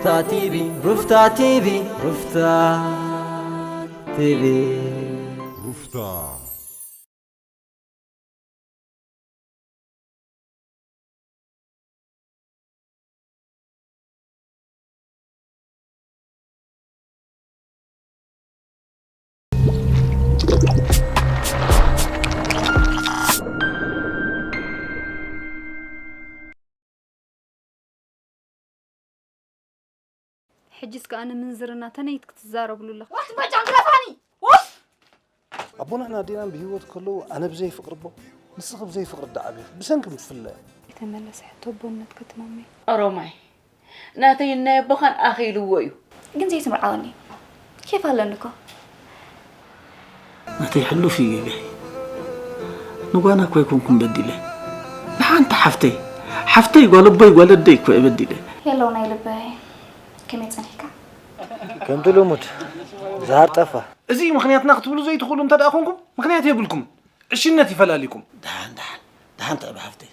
ሩፍታ ቲቪ፣ ሩፍታ ቲቪ፣ ሩፍታ ቲቪ። ሩፍታ። ሕጂስ ከኣ ንምንዝርና ተነይት ክትዛረብሉ ኣለኹ። ዋት በጃ ግረፋኒ! ውፍ! ኣቦናን ኣዴናን ብህይወት ከለዉ ኣነ ብዘይ ፍቕሪ ኣቦ፣ ንስኺ ብዘይ ፍቕሪ ኣደ ዓቢኺ። ብሰንኪ ምፍለ። የተመለሰ ሕቶ ኣቦነት ክትማመይ። ኦሮማይ፣ ናተይ ናይ ኣቦኻን ኣኺልዎ እዩ። ግን ዘይትምርዓወኒ። ኬፍ ኣለኒ እኮ። ናተይ ሕሉፍ እዩ ጌጋይ። ንጓና እኮ ኣይኮንኩን በዲለ። ንሓንቲ ሓፍተይ፣ ሓፍተይ ጓል ኣቦይ ጓል ኣደይ እኮ እየ በዲለ። የለው ናይ ልበይ። ከመይ ጸኒሕካ? ከምቲ ልሙድ፣ ዝሃር ጠፋ። እዚ ምኽንያትና ክትብሉ ዘይትኽእሉ እንተ ደኣ ኮንኩም፣ ምኽንያት የብልኩም። ዕሽነት ይፈላሊኩም። ደሓን፣ ደሓን፣ ደሓን ትዕቢ ሓፍተይ።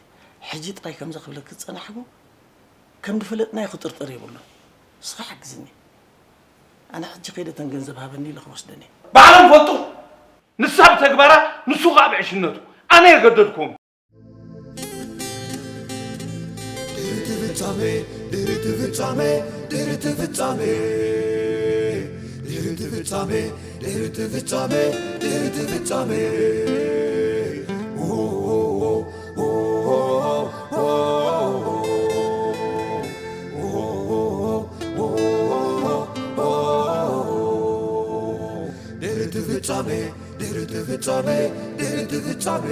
ሕጂ ጥራይ ከምዚ ክብለኪ ዝጸናሕኩ፣ ከም ዝፈለጥናዮ ክጥርጠር የብሉን። ንስኻ ሓግዝኒ። ኣነ ሕጂ ከይደ እተን ገንዘብ ሃበኒ ኢለ ክወስደን እየ። ባዕሎም ፈልጡ። ንሳ ብተግባራ፣ ንሱ ኸኣ ብዕሽነቱ። ኣነ የገደድኩም። ድሕሪ እቲ ፍጻመ፣ ድሕሪ እቲ ፍጻመ፣ ድሕሪ እቲ ፍጻመ፣ ድሕሪ እቲ ፍጻመ፣ ድሕሪ እቲ ፍጻመ፣ ድሕሪ እቲ ፍጻመ። ድሕሪ እቲ ፍጻመ፣ ድሕሪ እቲ ፍጻመ፣ ድሕሪ እቲ ፍጻመ።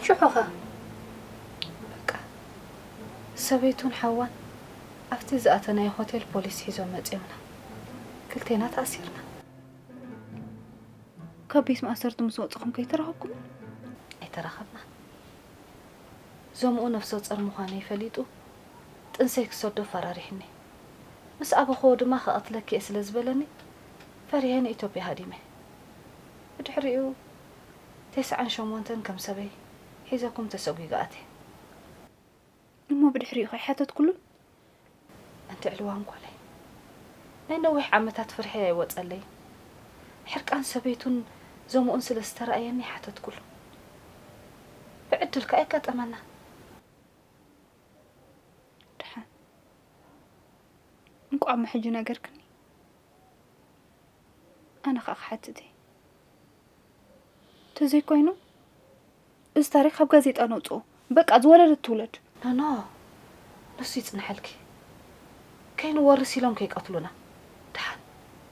ሽሑኸ በቃ ሰበይቱን ሓዋን ኣብቲ ዝኣተናዮ ሆቴል ፖሊስ ሒዞም መጺኦምና። ክልቴና ተኣሲርና። ካብ ቤት ማእሰርቲ ምስ ወጻኹም ከይተራኸብኩም? ኣይተራኸብናን። ዞምኡ ነፍሰ ጾር ምዃነይ ፈሊጡ ጥንሰይ ክሰዶ ኣፈራሪሕኒ። ምስ ኣበኽዎ ድማ ክቐትለኪ እየ ስለ ዝበለኒ ፈሪሀ ንኢትዮጵያ ሃዲመ። ብድሕሪኡ ተስዓን ሸሞንተን ከም ሰበይ ሒዘኩም ተሰጒገ ኣትየ። እሞ ብድሕሪኡ ከይሓተትኩሉን? ኣንቲ ዕልዋን ጓለይ፣ ናይ ነዊሕ ዓመታት ፍርሒ ኣይወጸለይን። ሕርቃን ሰበይቱን ዞምኡን ስለ ዝተራእየኒ ሓተትኩሉ። ብዕድል ከኣ የጋጠመና። ደሓን። እንቋዕ እሞ ሕጂ ነገርክኒ። ኣነ ኸኣ ክሓትት እየ። ተዘይኮይኑ፣ እዚ ታሪኽ ካብ ጋዜጣ ነውጽኦ። በቃ፣ ዝወለደት ትውለድ። ኖኖ፣ ንሱ ይጽንሐልኪ። ከይንወርስ ኢሎም ከይቀትሉና። ደሓን፣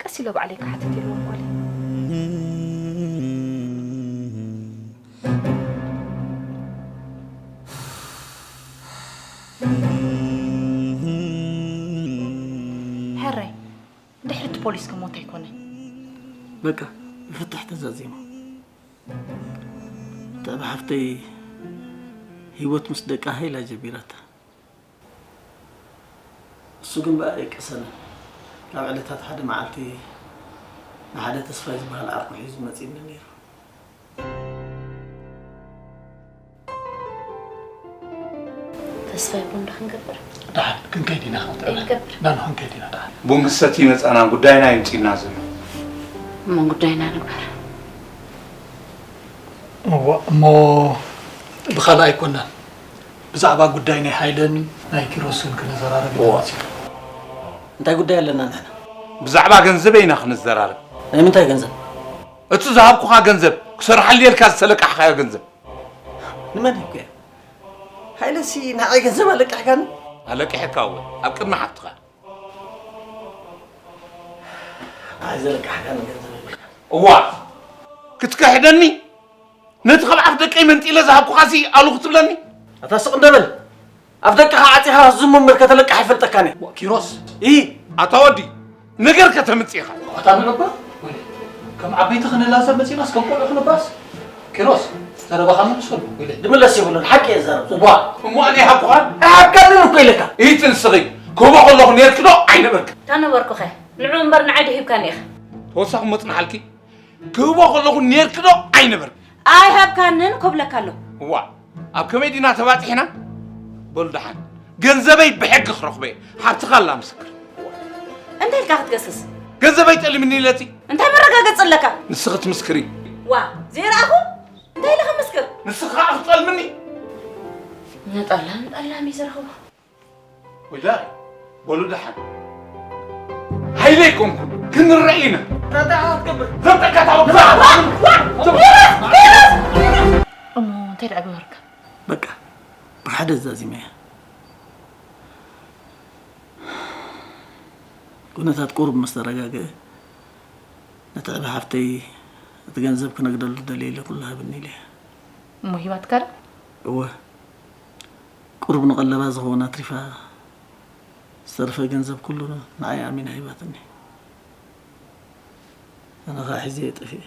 ቀስ ኢለ ባዕለይ ክሓትት ኢልዎም ጓለይ። ሕራይ፣ ድሕሪ እቲ ፖሊስ ከሞ እንታይ ኮነ? በቃ፣ ብፍታሕ ተዛዚሙ። እታ ብሓፍተይ ህይወት ምስ ደቃ ሃይላ ጀሚራታ። እሱ ግን ብኣ የቀሰለን። ካብ ዕለታት ሓደ መዓልቲ ንሓደ ተስፋይ ዝበሃል ዓርኩ ሒዙ መጺእኒ ነይሩ። ተስፋይ ቡን ዶ ክንገብር? ደሓን ክንከይድ ኢና። ክንገብር። ዳን ክንከይድ ኢና ደሓን። ቡን ክሰቲ መጻና ጉዳይና ይምጺና ዘሎ። እሞ ጉዳይና ንግበር። እሞ ብኻልእ ኣይኮናን፣ ብዛዕባ ጉዳይ ናይ ሃይለን ናይ ኪሮስን ክነዘራረብ ኢና። እንታይ ጉዳይ ኣለና ንሕና? ብዛዕባ ገንዘበ ኢና ክንዘራረብ። ናይ ምንታይ ገንዘብ? እቲ ዝሃብኩኻ ገንዘብ፣ ክሰርሓሉ ኢልካ ዝተለቃሕኻዮ ገንዘብ። ንመን ሂብኩያ? ሃይለሲ ንዓይ ገንዘብ ኣለቂሕካኒ? ኣለቂሕካ እወ፣ ኣብ ቅድሚ ሓፍትኻ። ንዓይ ዘለቃሕካኒ ገንዘብ የብልካ። እዋ፣ ክትክሕደኒ? ነቲ ካብ ዓፍ ደቀይ መንጢለ ዝሃብኩኻሲ ኣሉ ክትብለኒ? ኣታ ስቕ እንደ በል። ኣፍ ደቅኻ ዓጺኻ ዝሙምር ከተለቅሕ ኣይፈልጠካን እየ። ኪሮስ። ኢ። ኣታ ወዲ፣ ነገር ከተምጽእ ኢኻ። ኣታ ንዕባ፣ ወይለ፣ ከም ዓበይቲ ክንላዘብ መጺናስ ከም ቆልዑ ክንባስ? ኪሮስ፣ ዘረባኻ መልሰሉ፣ ወይለ። ድምለስ የብሉን፣ ሓቂ እየ ዝዛረብ። እዋ፣ እሞ ኣነ ይሃብኩኻን? ኣይሃብካንን እኮ ኢለካ። ኢትንስኺ፣ ክህቦ ከለኹ ኔርኪ ዶ ኣይነበርክን? እታ ነበርኩኸ፣ ንዑ እምበር ንዓይ ዶ ሂብካኒ ኢኻ? ተወሳኺ መጽናሓልኪ፣ ክህቦ ከለኹ ኔርኪ ዶ ኣይነበርክን? ኣይሃብካንን እኮ ብለካ ኣለኹ። እዋ፣ ኣብ ከመይ ዲና ተባጺሕና? በሉ ደሓን፣ ገንዘበይ ብሕጊ ክረኽቦ እየ። ሓብትኻ ኣላ ምስክር። እንታይ ኢልካ ክትገስስ? ገንዘበይ ጠሊምኒ ኢለቲ። እንታይ መረጋገጺ ኣለካ? ንስኺ ትምስክሪ። ዋ፣ ዘይረኣኹ? እንታይ ኢለ ክምስክር? ንስኺ ኸኣ ክትጠልምኒ? ንጠላም ጠላም እዩ ዝረኽቦ። ወይላይ፣ በሉ ደሓን። ሃይለ ኣይኮንኩን፣ ክንረእ ኢና። እንታይ ክትገብር? ዘምጠካ ታወቅ። እሞ እንታይ ደኣ ገበርካ? በቃ፣ ብሓደ ዛዚመያ። ኩነታት ቁሩብ ምስ ተረጋግአ፣ ነቲ ዕበ ሓፍተይ እቲ ገንዘብ ክነግደሉ ደልየ ኢለ ኩሉ ሃብኒ ኢለያ። እሞ ሂባትካ ዶ? እወ። ቁሩብ ንቐለባ ዝኸውን ኣትሪፋ፣ ዝተረፈ ገንዘብ ኩሉ ንዓይ ኣሚና ሂባትኒ። ኣነ ኸኣ ሒዘ እየ ጠፊኤ።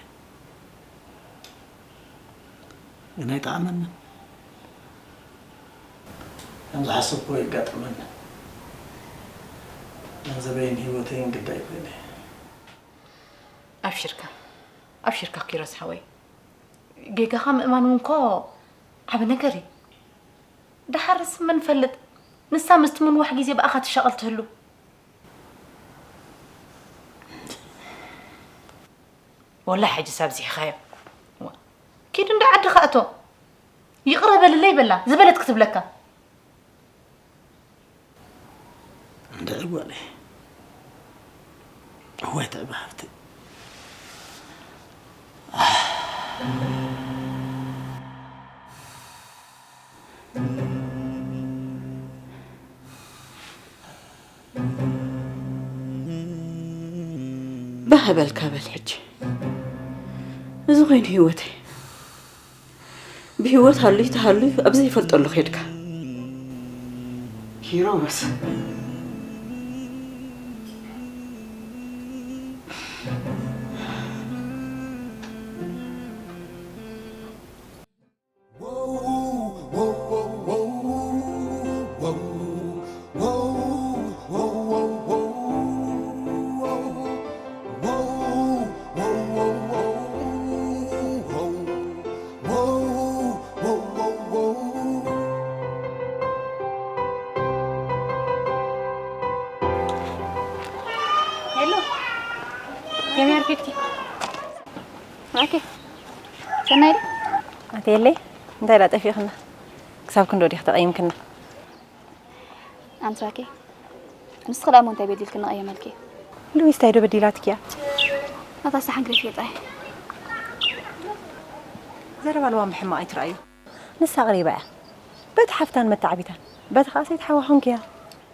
ግን ኣይጠዓመንን። ከም ዝሓሰብክዎ የጋጠመኒ። ገንዘበይን ህይወተይን ግዳይ ኮይነ። ኣብሽርካ፣ ኣብሽርካ ኪሮስ ሓወይ። ጌጋኻ ምእማን እውን እኮ ዓቢ ነገር እዩ። ደሓርስ መን ፈልጥ፣ ንሳ ምስቲ ምንዋሕ ግዜ ብኣኻ ትሻቐል ትህሉ። ወላሂ ሕጅስ ኣብዚሕኻዮ። ዋ፣ ኪድ እንዳ ዓድኻ እቶ። ይቕረ በልለይ በላ፣ ዝበለት ክትብለካ። እንድዒ ጓለይ። እዋይ ትዕበ ሓፍተይ። ባህ በልካ በል ሕጂ። እዚ ኮይኑ ህይወተይ። ብህይወት ሃሉይ ተሃሉይ ኣብ ዘይፈልጠሉ ኸድካ። ኪሮስ። ሄሎ፣ ከመይ ኣርፊድኪ? ኦኬ። ሰናይ ዶ? ኣትየለይ፣ እንታይ ደኣ ጠፊእክና? ክሳብ ክንዶ ዲኺ ተቐይምክና? ኣንቲ ራኬ፣ ንስኺ ደኣ እሞ እንታይ በዲልክኒ ቀየመልኪ? ሉዊስ እንታይ ዶ በዲላትኪ እያ? ናታ ሳሕን ግሬት ገጣይ። ዘረባ ልዋም ብሕማቕ ኣይትረኣዩ። ንሳ ኣቕሪባ እያ። በቲ ሓፍታን መተዓቢታን፣ በቲ ኸኣ ሰይትሓዋ ኾንክያ።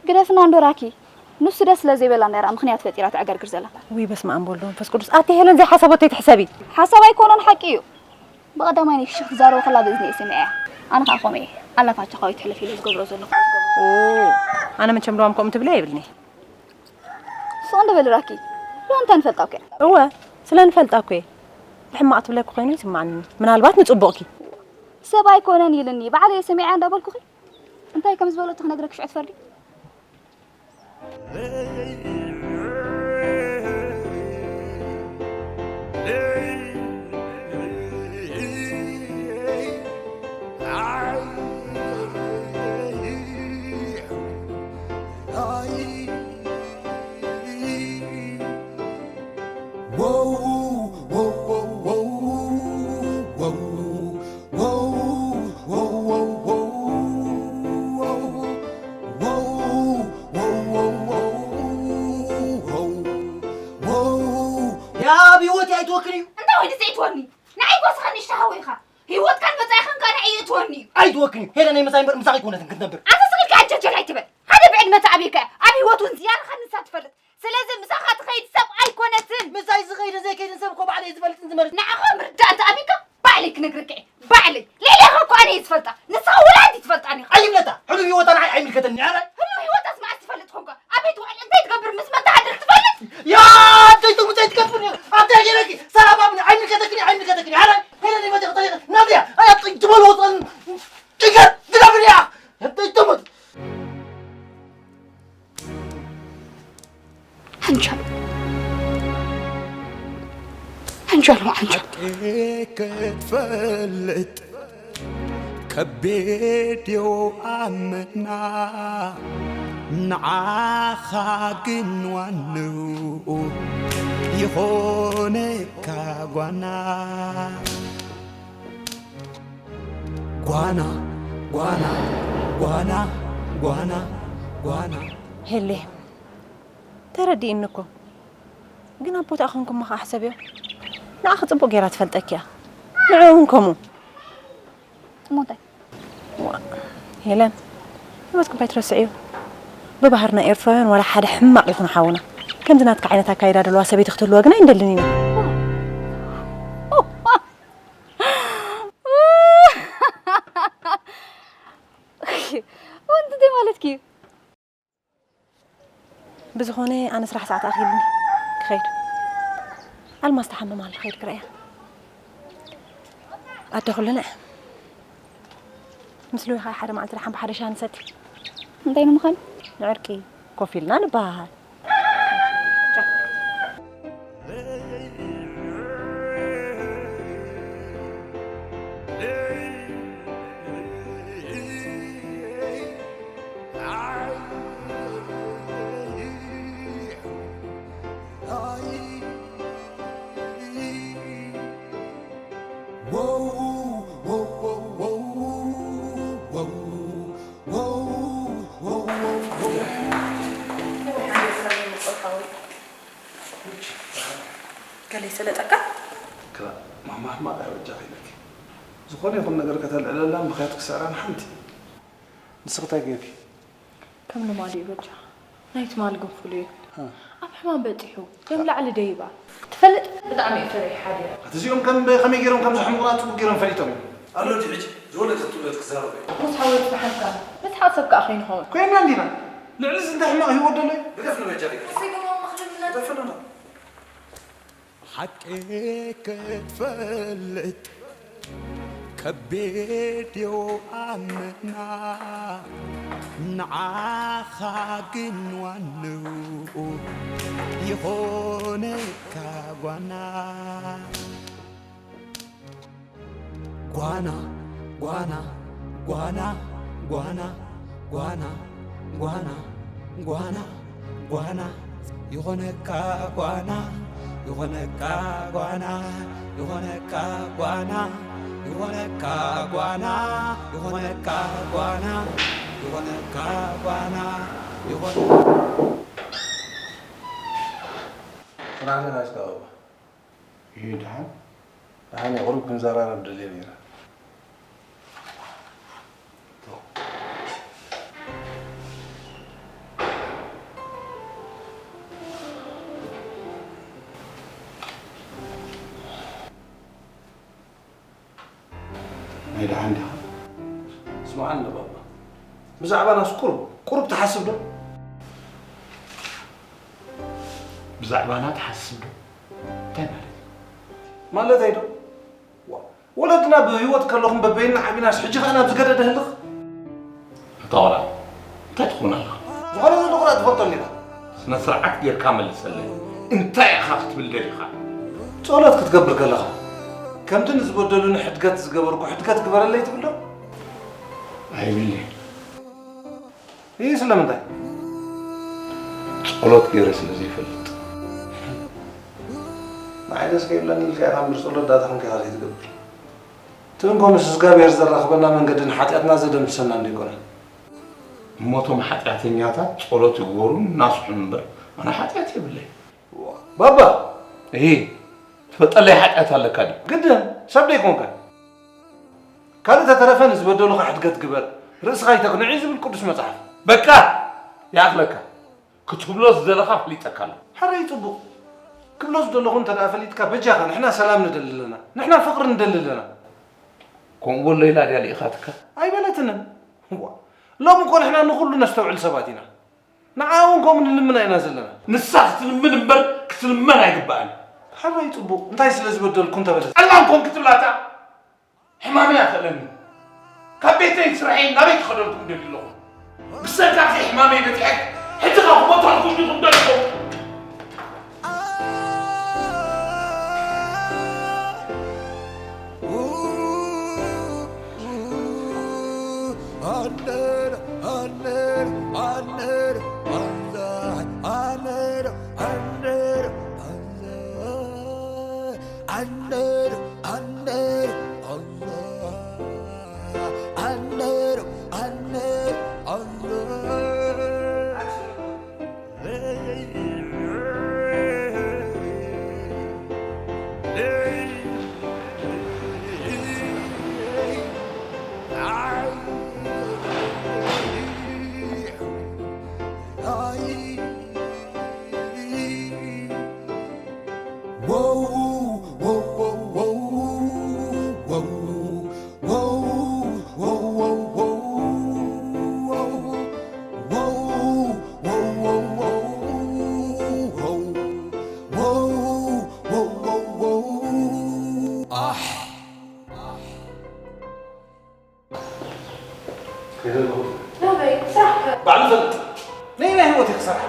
ግደፍና እንዶ ራኪ። ንሱ ደስ ስለ ዘይበላ ነይራ ምኽንያት ፈጢራ ተዕገርግር ዘላ። ውይ በስመ ኣብ ወወልድ ወመንፈስ ቅዱስ። ኣቲ ሄለን ዘይሓሰበቶ ኣይትሕሰቢ። ሓሳብ ኣይኮነን ሓቂ እዩ። ብቐዳማይ ናይ ክሽኽ ትዛረቦ ከላ ብእዝኒ እየ ሰሚዐያ። ኣነ ኸኣ ከምኡ እየ። ኣላፋቻ ካባይ ትሕለፍ ኢለ ዝገብሮ ዘለኹ። ኦ፣ ኣነ መቸም ልዋም ከምኡ ትብለይ የብልኒ። ስቕ እንዶ በሊ ራኪ። ሎ እንታይ ንፈልጣ እኮ እያ። እወ፣ ስለ ንፈልጣ እኮ እየ። ብሕማቕ ትብለኪ ኮይኑ ይስምዓኒ። ምናልባት ንጽቡቕኪ። ሰብ ኣይኮነን ኢልኒ። ባዕለይ እየ ሰሚዐያ እንዳበልኩኺ። እንታይ ከም ዝበለቶ ክነግረኪ ሽዑ ትፈርዲ። ትወኒ እዩ። ኣይትወክን እዩ። ሄለን ናይ ምሳይ እምበር ምሳኺ ኣይኮነትን ክትነብር። ኣታ ስቕ ኢልካ ዓጀልጀል ኣይትበል። ሓደ ብዕድመ ተዓብየካ እያ። ኣብ ህይወት እውን ዝያዳኻ ንሳ ትፈልጥ። ስለዚ ምሳኻ ትኸይድ ሰብ ኣይኮነትን። ምሳይ ዝኸይድን ዘይከይድን ሰብ እኮ ባዕለይ ዝፈልጥን ዝመርጽ። ንዓኻ ምርዳእ እንተ ኣቢካ ባዕለይ ክነግረካ እየ። ባዕለይ። ሌላኻ እኮ ኣነ እየ ዝፈልጣ። ንስኻ ወላ ሓንቲ ትፈልጣኒ ኢኻ። ኣይብለታ። ሕሉፍ ህይወታ ንዓይ ኣይምልከተኒ። ኣረ። ህሉው ህይወታስ መዓስ ትፈልጥ ኮንካ? ኣበይ ትውዕል? እንታይ ትገብር? ምስ መን ትሓድር ትፈልጥ? ያ፣ ኣደይ ትሙት ኣይትከፍኒ። ኣደይ ገይረኪ። ሰላም ኣብኒ። ኣይምልከተክኒ፣ ኣይምልከተክኒ። ኣረ፣ ሄለን ይመጣ ይኽተል። ናብያ። ኣያ፣ ጥይ ትበልዎ ጸን። ጭንቀት ትገብር እያ። ኣደይ ትሙት። ሓንቻል። ሓንቻል፣ ሓንቻል። ሓቂ ክትፈልጥ ከቢድ እዩ ኣመና፣ ንዓኻ ግን ዋንኡ ይኾነካ ጓና። ጓና፣ ጓና፣ ጓና፣ ጓና፣ ጓና። ሄሌ፣ ተረዲእኒ እኮ። ግን ኣብ ቦታኣ ኮንኩማ ኸዓ ሕሰብዮ። ንዓኺ ጽቡቕ ጌራ ትፈልጠኪ እያ። ንዕኡ እውን ከምኡ። እሞ እንታይ? ዋ፣ ሄለን፣ ህይወትኩም ኣይትረስዕዮ። ብባህርና ኤርትራውያን ዋላ ሓደ ሕማቕ ይኹን ሓውና፣ ከምዚ ናትካ ዓይነት ኣካይዳ ደለዋ ሰበይቲ ክትህልዋ ግን ኣይንደልን ኢና። ወንቲ እንታይ ማለትኪ እዩ? ብዝኾነ ኣነ ስራሕ ሰዓት ኣኺሉኒ ክኸይድ። ኣልማዝ ትሓምም ኣላ፣ ክኸይድ ክርእያ። ኣደ ኩልና እያ። ምስ ልኡኻ ሓደ መዓልቲ ደሓን ብሓደ ሻሂ ንሰቲ። እንታይ ንምዃን? ንዕርቂ ኮፍ ኢልና ንበሃሃል። ገለ ይሰለጠካ? ክላ፣ ማማ ሕማቕ እያ በጃኺ ኢለኪ። ዝኾነ ይኹን ነገር ከተልዕለላን ምኽንያት ክስዕራን ሓንቲ። ንስኺ እንታይ ጌርኪ? ከም ልማዱ እዩ በጃ። ናይ ትማሊ ግን ፍሉይ እዩ። ሃ። ኣብ ሕማም በጺሑ፣ ከም ላዕሊ ደይባ። ትፈልጥ? ብጣዕሚ እዩ ፈሪሕ ሓዲሩ። ኣቲ እዚኦም ከም፣ ከመይ ገይሮም ከም ዘሕምቑና ጽቡቕ ገይሮም ፈሊጦም እዮም። ኣሎ ድዩ ሕጂ? ዝወለደት ትውለድ ክዛረብ እዩ። ምስ ሓወይ ጽባሕ ኣልካ፣ ምስ ሓቕ ሰብ ከኣ ከይንኸውን። ኮይንና እንዲና። ልዕሊ እዚ እንታይ ሕማቕ ህይወት ደሎ እዩ? ግደፍ ንበጃ ግደፍ። እሰይ፣ ገባው መኽድምና። ግደፍ ንበጃ። ሓቂ ክትፈልጥ ከቢድ እዩ ኣመና፣ ንዓኻ ግን ዋንኡ ይኾነካ ጓና። ጓና፣ ጓና፣ ጓና፣ ጓና፣ ጓና፣ ጓና፣ ጓና፣ ጓና፣ ይኾነካ ጓና፣ ይኾነካ ጓና፣ ይኾነካ ጓና፣ ይኾነካ ጓና፣ ይኾነካ ጓና፣ ይኾነካ ጓና፣ ይኾነ- ስራሕ ዲኻ እስከ ባባ? ይህ ደሓን? ደሓን እየ፣ ቁሩብ ክንዘራረብ ደልየ ነይረ። ናይ ደሓን ዲኻ? ስምዓኒ ባባ፣ ብዛዕባናስ ቁሩብ፣ ቁሩብ ትሓስብ ዶ? ብዛዕባና ትሓስብ ዶ? እንታይ ማለት እዩ? ማለተይ ዶ? ዋ፣ ወለድና ብህይወት ከለኹም በበይንና ዓቢናስ፣ ሕጂ ኸኣ ናብ ዝገደደ ህልኽ? ኣታ ቆልዓ፣ እንታይ ትኸውን ኣለኻ? ዝኾነ ዘሎ ቁርኣን ትፈልጦ እንዲኻ። ስነ ስርዓት ጌርካ መልሰለይ። እንታይ ኢኻ ክትብል ደሊኻ? ጸሎት ክትገብር ከለኻ፣ ከምቲ ንዝበደሉኒ ሕድገት ዝገበርኩ ሕድገት ግበረለይ ትብል ዶ? ኣይብለይ። ይህ ስለምንታይ? ጸሎት ገይረ ስለ ዘይፈልጥ። ንዓይ ደስ ከይብለኒ ኢልካ ኢኻ እምበር ጸሎት ዳታ ክንከ ኢኻ ዘይትገብር? እቲ እንኮ ምስ እግዚኣብሔር ዘራኽበና መንገዲ ንሓጢኣትና ዘደምስሰና እንዶ ኣይኮነን? እሞ እቶም ሓጢኣተኛታት ጸሎት ይግበሩን እናስሑን እምበር ኣነ ሓጢኣት የብለይ። ባባ! እሂ፣ ትፈልጠለይ ሓጢኣት ኣለካ ድዩ? ግድን፣ ሰብ ዶ ኣይኮንካን? ካልእ ተተረፈ ንዝበደሉኻ ሕድገት ግበር፣ ርእስኻ ኣይተቕንዕ እዩ ዝብል ቅዱስ መጽሓፍ። በቃ! ይኣኽለካ። ክትብሎ ዝደለኻ ኣፍሊጠካ ኣለኹ። ሕራይ ጽቡቕ። ክብሎ ዝደለኹ እንተ ደኣ ፈሊጥካ በጃኻ፣ ንሕና ሰላም ንደሊ ኣለና። ንሕና ፍቕሪ ንደሊ ኣለና። ከምኡ በሎ ኢላ ድያ ልኢኻትካ? ኣይበለትንን። እዋ፣ ሎሚ እኮ ንሕና ንኹሉ ነስተውዕል ሰባት ኢና። ንዓ እውን ከምኡ ንልምና ኢና ዘለና። ንሳ ክትልምን እምበር ክትልመን ኣይግባእን። ሕራይ ጽቡቕ። እንታይ ስለ ዝበደልኩ እንተ በለት? ጸላም ኮንክ ትብላታ? ሕማመይ ኣኽእለኒ። ካብ ቤተይን ስራሐይን ናበይ ክኸደልኩም ደልዩ ኣለኹ? ብሰንካ እዚ ሕማመይ በጺሐ ሕጂ ኸ ክሞተልኩም ዲኹም ደሊኹም? ናበይ? ስራሕ ከ? ባዕሉ ፈልጥ። ናይ ናይ ህይወት ክሰርሕ።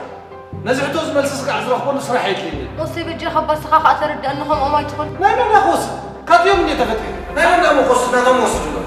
ነዚ ሕቶ ዝመልስስ ከዓ ዝረኽበሉ ስራሕ የድልየኒ። ሞሴ በጃኻ ባስኻ ከዓ ተረድኣኒ፣ ከምኦም ኣይትኹን። ናይ መን ዳ ክወስድ? ካብዚኦም እንዴ ተፈጢሩ? ናይ መን ዳ መኾስድ? ናቶም ወስድሎም።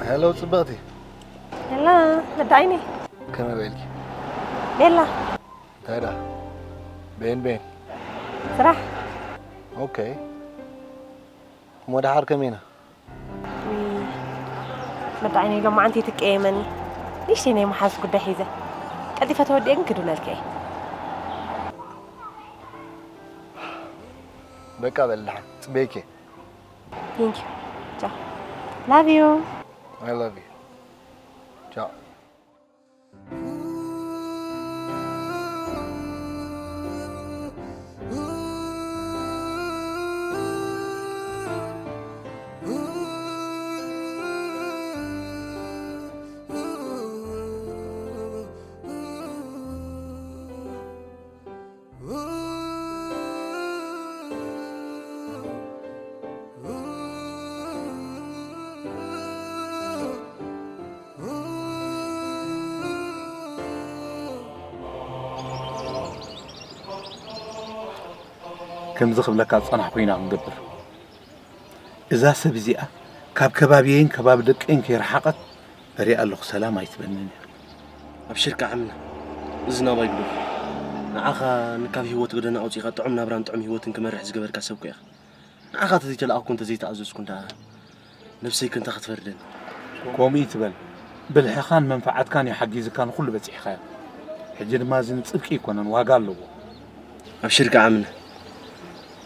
ሄሎ ጽብቕቲ። ሄላ፣ ወዲ ዓይነይ። ከመይ ውዒልኪ? ቤላ። እንታይ ደኣ? ቤን ቤን። ስራሕ። ኦኬ። እሞ ደሓር ከመይ ኢና? ውይ፣ ወዲ ዓይነይ ሎማዓንቲ ትቀየመኒ። ንእሽተይ ናይ መሓዝ ጉዳይ ሒዘ። ቀልጢፈ ተወዲኤ ግን ክድውለልኪ እየ። በቃ በል ደሓን። ጽበየኪ። Thank you. ቻው። Love you. I love you. ቻው። ከምዚ ክብለካ ዝጸናሕኩ ኢና ክንገብር። እዛ ሰብ እዚኣ ካብ ከባቢየይን ከባቢ ደቀይን ከይረሓቐት ፈሪኣ ኣለኹ፣ ሰላም ኣይትበንን እያ። ኣብሽርካ ዓምና፣ እዚ ናባይ ግደፎ። ንዓኻ ንካብ ህይወት ጎደና ኣውጺእካ ጥዑም ናብራን ጥዑም ህይወትን ክመርሕ ዝገበርካ ሰብ እኮ ኢኻ። ንዓኻ ተዘይተላኣኽኩ እንተዘይተኣዘዝኩ እንዳ ነብሰይ ከንታ ክትፈርደኒ። ከምኡ ይትበል። ብልሕኻን መንፍዓትካን እዩ ሓጊዝካ ንኹሉ በጺሕካዮ። ሕጂ ድማ እዚ ንጽድቂ ኣይኮነን፣ ዋጋ ኣለዎ። ኣብሽርካ ዓምና፣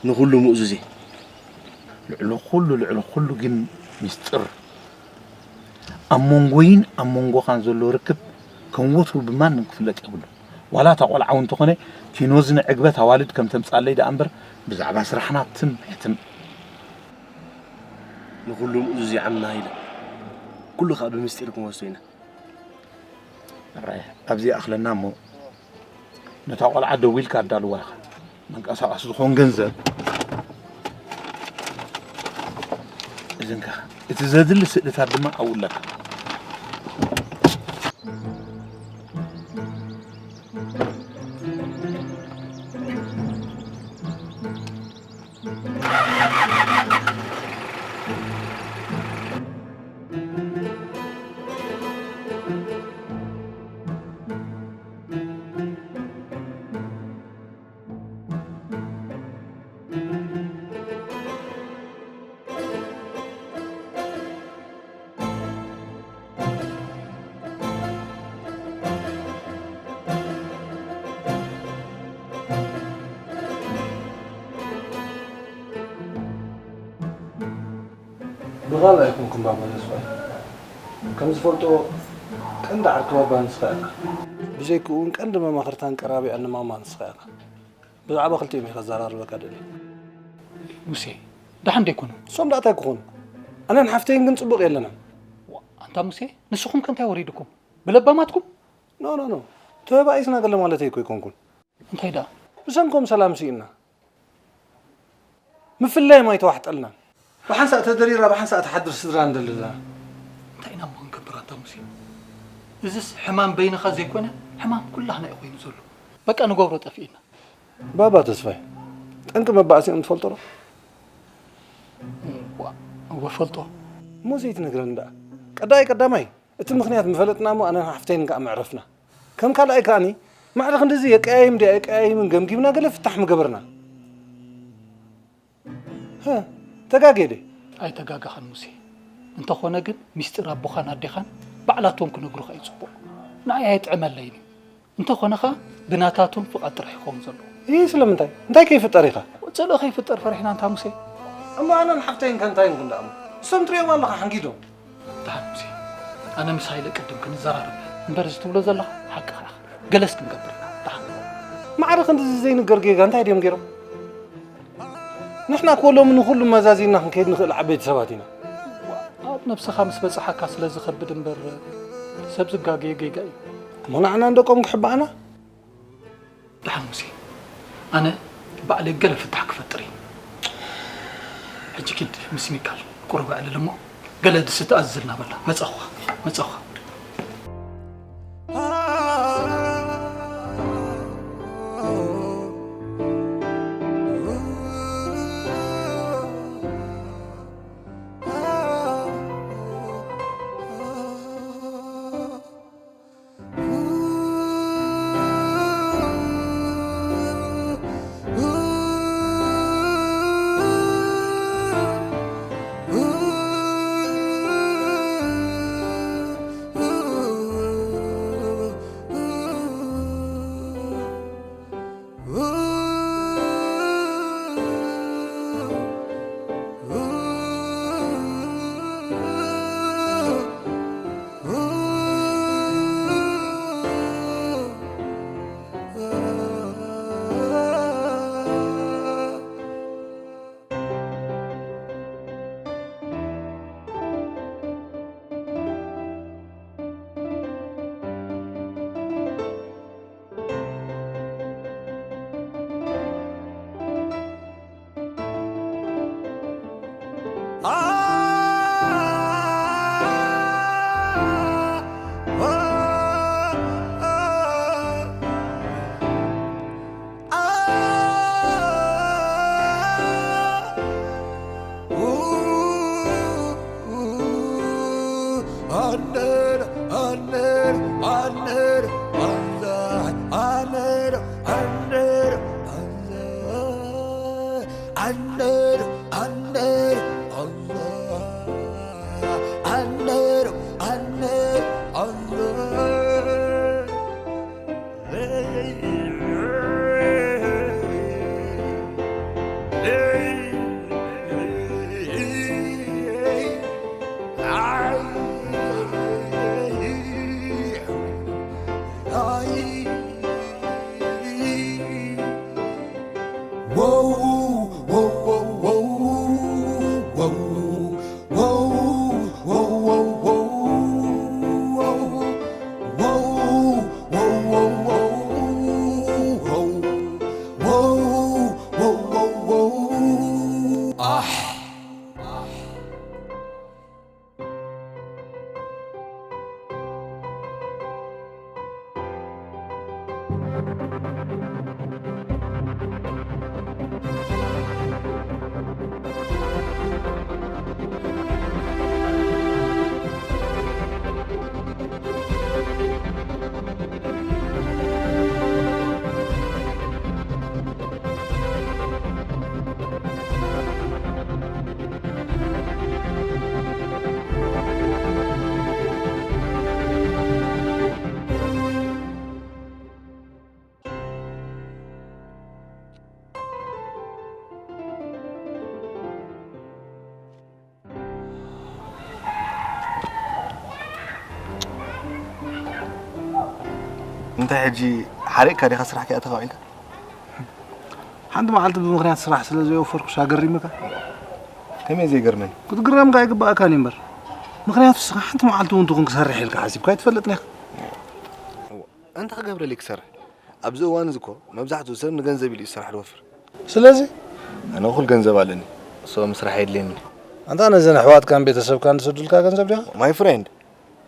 ንኹሉ ምእዙዝ እየ። ልዕሊ ኩሉ፣ ልዕሊ ኩሉ ግን ሚስጥር ኣብ መንጎይን ኣብ መንጎኻን ዘሎ ርክብ ከም ወትሩ ብማንም ክፍለጥ የብሉን። ዋላ እታ ቆልዓ እውን እንተኾነ ቲኖዚ ንዕግበት ኣዋልድ ከም ተምጻለይ ደኣ እምበር ብዛዕባ ስራሕና ትም ሕትም። ንኹሉ ምእዙዝ እየ ዓምና ሃይለ። ኩሉ ኸኣ ብምስጢር ክንወስዶ ኢና። ሕራይ፣ ኣብዚ ይኣኽለና እሞ፣ ነታ ቆልዓ ደዊልካ ኣዳልዋ ኢኻ። መንቀሳቐሲ ዝኾን ገንዘብ፣ እዝንካ፣ እቲ ዘድሊ ስእልታት ድማ ኣብኡ ኣለካ። ብኻልእ ኣይኮንኩን ባባ ተስፋይ። ከም ዝፈልጦ ቀንዲ ዓርኪ ባባ ንስኻ ኢኻ። ብዘይክኡ እውን ቀንዲ መማኽርታን ቀራቢኣን ማማ ንስኻ ኢኻ። ብዛዕባ ክልቲኦም እየ ከዘራርበካ ደልየ። ሙሴ፣ ደሓን ዶ ኣይኮኑን? እሶም ደኣ እንታይ ክኾኑ? ኣነን ሓፍተይን ግን ጽቡቕ የለናን። ዋ፣ ኣንታ ሙሴ፣ ንስኹም ከ እንታይ ወሪድኩም? ብለባማትኩም? ኖ፣ ኖ፣ ኖ። ተባኢስና ገለ ማለተይ እኮ ኣይኮንኩን። እንታይ ደኣ? ብሰንኮም ሰላም ስኢንና። ምፍላዮም ኣይተዋሕጠልናን። ብሓንሳእ ተደሪራ ብሓንሳእ ትሓድር ስድራ ንደሊ ዘለና። እንታይ ኢና እሞ ክንገብር ኣንታ ሙሴ? እዝስ ሕማም በይንኻ ዘይኮነ፣ ሕማም ኩላህና እዩ ኮይኑ ዘሎ። በቃ ንገብሮ ጠፊእና። ባባ ተስፋይ፣ ጠንቂ መባእሲኦም ትፈልጦ ዶ? እዋ፣ እወ ፈልጦ። እሞ ዘይትነግረኒ ደኣ። ቀዳይ ቀዳማይ፣ እቲ ምኽንያት ምፈለጥና እሞ ኣነን ሓፍተይን ከኣ መዕረፍና። ከም ካልኣይ ከኣኒ፣ ማዕረ ክንድዚ የቀያይም ድያ የቀያይምን ገምጊምና ገለ ፍታሕ ምገበርና። ሀ፣ ተጋግየ ድየ? ኣይተጋገኻን ሙሴ። እንተኾነ ግን ሚስጢር ኣቦኻን ኣዴኻን ባዕላቶም ክነግሩኻ እዩ ጽቡቕ። ንዓይ ኣየጥዕመለይን እዩ። እንተኾነ ኸኣ ብናታቶም ፍቓድ ጥራሕ ይኸውን ዘለዎ። ይህ ስለምንታይ? እንታይ ከይፍጠር ኢኻ? ጽልኢ ከይፍጠር ፈሪሕና እንታ ሙሴ። እሞ ኣነን ሓፍተይን ከ እንታይ ንኹን ደኣ እሞ? እሶም ትሪኦም ኣለኻ ሓንጊዶም። ደሓን ሙሴ፣ ኣነ ምስ ሃይለ ቅድም ክንዘራረብ እምበር፣ እዚ ትብሎ ዘለኻ ሓቅኻ ኢኻ። ገለስ ክንገብር ኢና። ደሓን። ማዕረ ክንድዚ ዘይንገር ጌጋ እንታይ ድዮም ገይሮም? ንሕና እኮ ሎሚ ንኹሉ መዛዚና ክንከይድ ንኽእል ዓበይቲ ሰባት ኢና። ኣብ ነብስኻ ምስ በጽሓካ ስለ ዝኸብድ እምበር፣ ሰብ ዝጋገዮ ጌጋ እዩ። እሞ ንዓና ንደቆም ክሕብኣና? ደሓን ሙሴ፣ ኣነ ባዕለይ ገለ ፍታሕ ክፈጥር እየ። ሕጂ ኪድ ምስ ሚካል ቁሩብ ኣዕልል እሞ ገለ ድስቲ ኣዝዝልና በላ። መጻኹኻ፣ መጻኹኻ። ሕጂ ሓሪቕካ ዲኻ ስራሕ ከይኣተኻ ውዒልካ? ሓንቲ መዓልቲ ብምኽንያት ስራሕ ስለ ዘየወፈርኩስ ኣገሪምካ? ከመይ ዘይገርመኒ? ክትግረምካ ኣይግባእካን እዩ እምበር። ምኽንያቱ ንስኻ ሓንቲ መዓልቲ እውን ትኹን ክሰርሕ ኢልካ ሓሲብካ ኣይትፈልጥን ኢኻ። እዋ፣ እንታይ ክገብረለይ ክሰርሕ? ኣብዚ እዋን እዚ እኮ መብዛሕትኡ ሰብ ንገንዘብ ኢሉ እዩ ስራሕ ዝወፍር። ስለዚ ኣነ እኹል ገንዘብ ኣለኒ። ሶ ምስራሕ የድልየኒ። ኣንታ ነዘን ኣሕዋትካን ቤተሰብካን ዝሰዱልካ ገንዘብ ዲኻ? My friend፣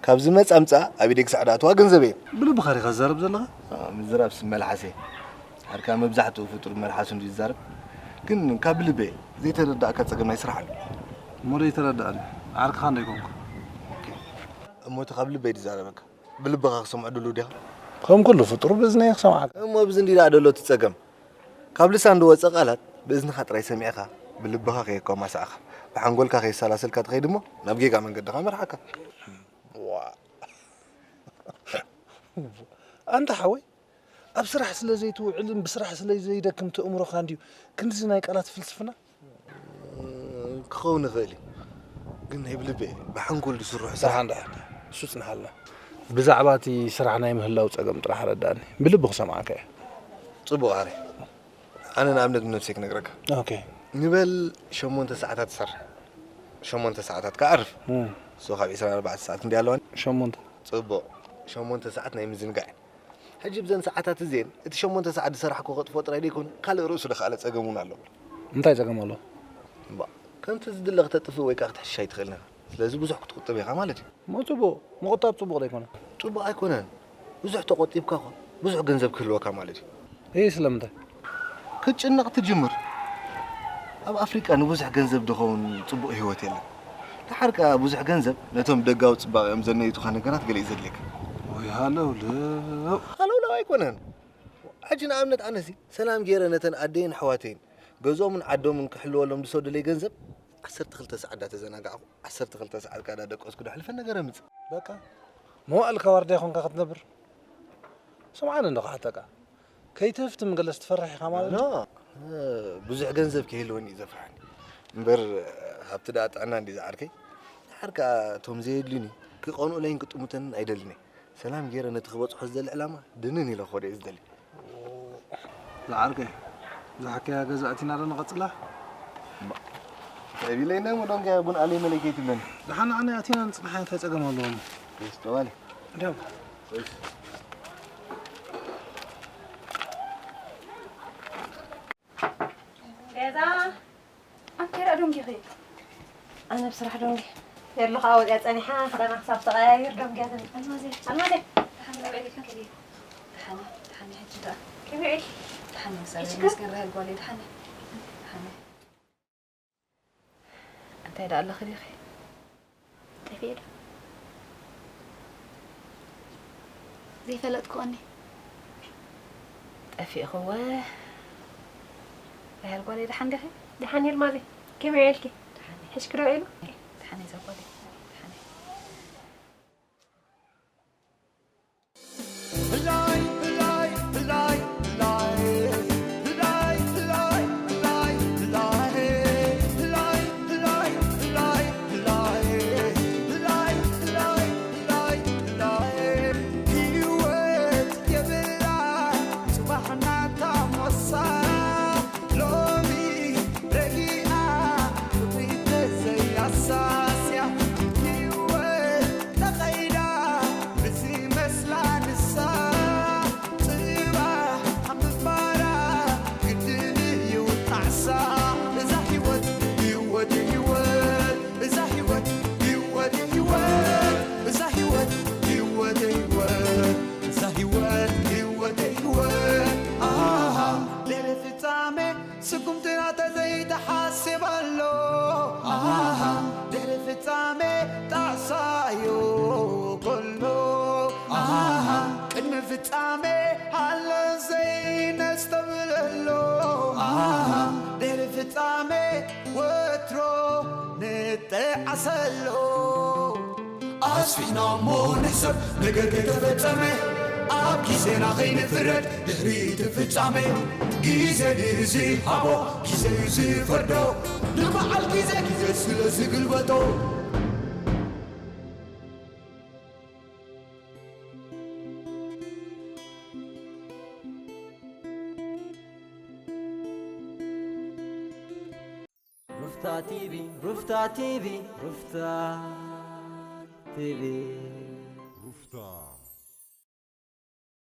ካብ ዝመጽእ ኣምጽኣ ኣብ ኢደይ ክሳዕ ዝኣትዋ ገንዘበይ እየ። ብልብኻ ዲኻ ትዛረብ ዘለኻ? አ፣ ምዝራብስ መልሓሰይ። ሓርካ መብዛሕትኡ ፍጡር መልሓሱ እንድዩ ዝዛረብ። ግን ካብ ልበይ ዘይተረዳእካ ጸገም ናይ ስራሕ ኣሎ። እሞ ደይተረዳእኒ። ዓርክኻ እንዶ ኣይኮንኩ። እሞ እቲ ካብ ልበይ ዝዛረበካ ብልብኻ ክሰምዖ ድሉው ዲኻ? ከም ኩሉ ፍጡር ብእዝነይ ክሰምዓካ። እሞ ብዚ እንዲ ደኣ ደሎ እቲ ጸገም። ካብ ልሳን ዝወጸ ቃላት ብእዝንኻ ጥራይ ሰሚዕካ ብልብኻ ከየኮማሳዕካ ብሓንጎልካ ከየሰላሰልካ ትኸይድ እሞ ናብ ጌጋ መንገድኻ መርሓካ። ዋ። ኣንታ ሓወይ፣ ኣብ ስራሕ ስለ ዘይትውዕልን ብስራሕ ስለ ዘይደክም እቲ እምሮኻ እንድዩ ክንድዚ ናይ ቃላት ፍልስፍና? ክኸውን ይኽእል እዩ። ግን ናይ ብልቢ እየ። ብሓንጎል ዝስርሑ ስራሕ። ደሓን፣ ደሓን፣ ደሓን። እሱ ጽንሓልና። ብዛዕባ እቲ ስራሕ ናይ ምህላው ጸገም ጥራሕ ኣረዳእኒ። ብልቢ ክሰምዓካ እየ። ጽቡቕ፣ ኣረ። ኣነ ንኣብነት ብነብሰይ ክነግረካ። ኦኬ። ንበል ሸሞንተ ሰዓታት ትሰርሕ። ሸሞንተ ሰዓታት ከኣ ኣዕርፍ። እም። So ካብ ዕስራን ኣርባዕተን ሰዓት ክንደይ ኣለዋኒ? ሸሞንተ። ጽቡቕ። ሸሞንተ ሰዓት ናይ ምዝንጋዕ። ሕጂ ብዘን ሰዓታት እዚኤን እቲ ሸሞንተ ሰዓት ዝሰራሕክዎ ከጥፍኦ ጥራይ ደይኮነ ካልእ ርእሱ ዝኸኣለ ጸገም እውን ኣለዎ። እንታይ ጸገም ኣለዎ? እምባ፣ ከምቲ ዝድለ ክተጥፍእ ወይ ከኣ ክትሕሽሽ ኣይትኽእልን ኢኻ። ስለዚ ብዙሕ ክትቁጥብ ኢኻ ማለት እዩ። እሞ ጽቡቕ፣ ምቑጣብ ጽቡቕ ዶ ኣይኮነን? ጽቡቕ ኣይኮነን። ብዙሕ ተቖጢብካ እኮ ብዙሕ ገንዘብ ክህልወካ ማለት እዩ። እይ፣ ስለምንታይ? ክትጭነቕ ትጅምር። ኣብ ኣፍሪቃ ንብዙሕ ገንዘብ ዝኸውን ጽቡቕ ህይወት የለን። ደሓር ከኣ ብዙሕ ገንዘብ ነቶም ደጋዊ ጽባቐኦም ዘነይቱኻ ነገራት ገለ እዩ ዘድልየካ። ወይ ሃለውለው። ሃለውለው ኣይኮነን። ሕጂ ንኣብነት ኣነሲ ሰላም ገይረ ነተን ኣደይን ኣሕዋተይን ገዝኦምን ዓዶምን ክሕልወሎም ዝሰዱለይ ገንዘብ ዓሰርተ ክልተ ሰዓት እንዳተዘናጋዕኩ ዓሰርተ ክልተ ሰዓት ከኣ እንዳደቀስኩ ደሕልፈን ነገር ኣምጽእ። በቃ መዋእልካ ዋርድያ ኮንካ ክትነብር? ስምዓኒ እንዶ ክሓተካ። ከይትህፍትም ገለስ ትፈርሕ ኢኻ ማለት እዩ? ኖ፣ እ፣ ብዙሕ ገንዘብ ከይህልወኒ እዩ ዘፍርሓኒ። እምበር፣ ሃብቲ ደኣ ጥዕና እንድዩ ዝዓርከይ። ደሓር ከኣ እቶም ዘየድልዩኒ ክቐንኡለይን ክጥምቱንን ኣይደልን እየ። ሰላም ገይረ ነቲ ክበጽሖ ዝደሊ ዕላማ ድንን ኢለ ክኸዶ እየ ዝደሊ። ዝዓርከይ፣ ዝሓከያ ገዛ ኣቲና ዶ ንቐጽላ? እምባ፣ እንታይ ቢለይ እንዳ እሞ ዶንግያ ቡን ኣለይ መለይ ከይትብለኒ። ደሓን ንዓና ኣቲና ንጽንሓ እንታይ ጸገም ኣለዎ እሞ? ደስ ጠባሊ። እንዲያው። እሺ። ገዛ። ኣንተ ራ ዶንጊኺ? ኣነ ብስራሕ ዶንጊ። የሎ ኸዓ ወፂኣ ፀኒሓ፣ ክዳና ክሳብ ተቐያይር ዶንጊያ ተን-፣ ኣልማዜ። ኣልማዜ። ደሓን፣ ደሓን፣ ሕጂ ደኣ። ከመይ ኢልኪ? ደሓን፣ እግዚኣብሔር ይመስገን፣ ራሄል ጓለይ፣ ደሓን። ደሓን። እንታይ ደኣ ኣለኺ ዲኺ? ጠፊኤ ዶ? ዘይፈለጥክዎ እኒ? ጠፊእኽወ። ራሄል ጓለይ፣ ደሓን ዲኺ? ደሓን እየ ኣልማዜ። ከመይ ውዒልኪ? ደሓን እየ። ሕሽኪ ዶ ውዒሉ? ደሓን እየ እዛ ጓለይ። ደሓን እየ። ስጉምቲ ናተ ዘይተሓስብ ኣሎ። ኣሃ፣ ድሕሪ ፍጻሜ ጣዕሳዮ ጎሎ። ኣሃ፣ ቅድሚ ፍጻሜ ሃሎ ዘይነስተብለሎ። ኣሃ፣ ድሕሪ ፍጻሜ ወትሮ ንጠዓሰሎ። ኣስፊሕና እሞ ንሕሰብ ነገር ከይተፈጸመ፣ ኣብ ግዜና ከይንፍረድ ድሕሪ እቲ ፍጻሜ። ግዜ ድዩ ዝሃቦ፣ ግዜ እዩ ዝፈርዶ፣ ንበዓል ግዜ፣ ግዜ ስለ ዝግልበጦ። ሩፍታ ቲቪ፣ ሩፍታ ቲቪ፣ ሩፍታ ቲቪ።